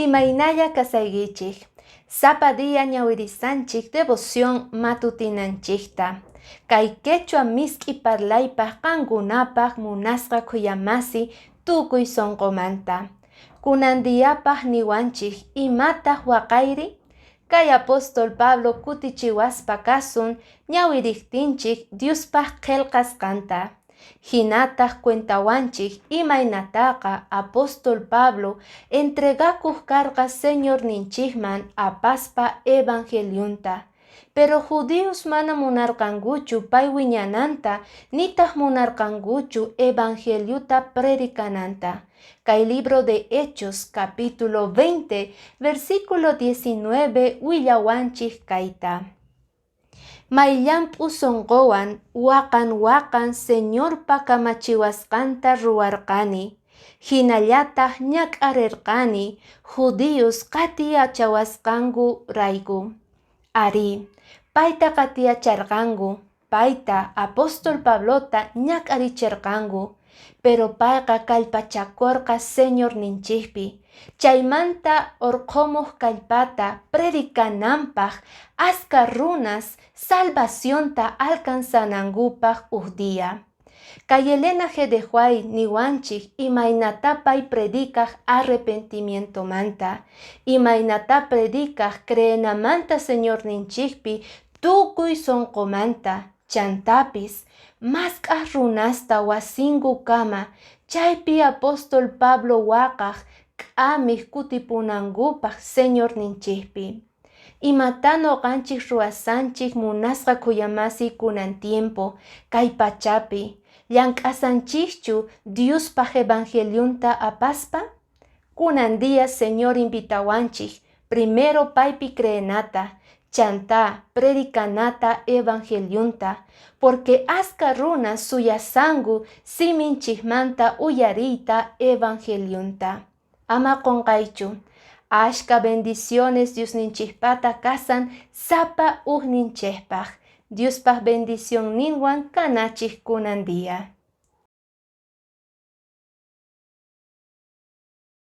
Imaynalla kasaykichik. Sapa día ñawirisanchik devoción matutinanchikta. Kay quechua misk'i parlaypaq qankunapaq, munasqa khuyamasi, tukuy sunqumanta. Kunan diyapaq niwanchik: Imataq waqayri? Kay apóstol Pablo kutichiwaspa kasun ñawiriqtinchik Diospaq qillqasqanta. Hinataq cuentawanchik imaynataqa apóstol Pablo entregakuq karqa Señorninchikman apaspa evangeliunta. Pero judíos mana munarqankuchu pay wiñananta, nitaq munarqankuchu evangeliuta predicananta. Kay libro de Hechos capítulo 20 versículo 19 willawanchik kayta: May llamp'u sunquwan waqan waqan Señorpa kamachiwasqanta ruwarqani, hinallataq ñak'arirqani judíos qatiyachawasqankurayku. Arí, payta qatiyacharqanku, payta, apóstol Pablota, ñak'arichirqanku, pero payqa kallpachakurqa Señorninchikpi, chaymanta urqhumuq kallpata predicananpaq aska runas salvacionta alcanzanankupaq huk día. Kay Elena G. de White niwanchik imaynata pay predicaq arrepentimientomanta, imaynata predicaq creenamanta Señorninchikpi tukuy sunqumanta, chantapis mask'aq runasta wasinkukama, chaypi apóstol Pablo waqaq k'amiq kutipunankupaq Señorninchikpi. Imata ñuqanchik ruwasanchik, munasqa khuyamasi, kunan tiempo kay pachapi? Llank'asanchikchu Diospaq evangeliunta apaspa? Kunan día Señor invitawanchik primero paypi creenata, chanta predicanata evangeliunta, porque aska runas suyasanku siminchikmanta uyariyta evangeliunta. Ama qunqaychu, ashka bendiciones Diosninchikpata kasan sapa ujninchikpaq. Diospaq bendicionninwan kanachik kunan día.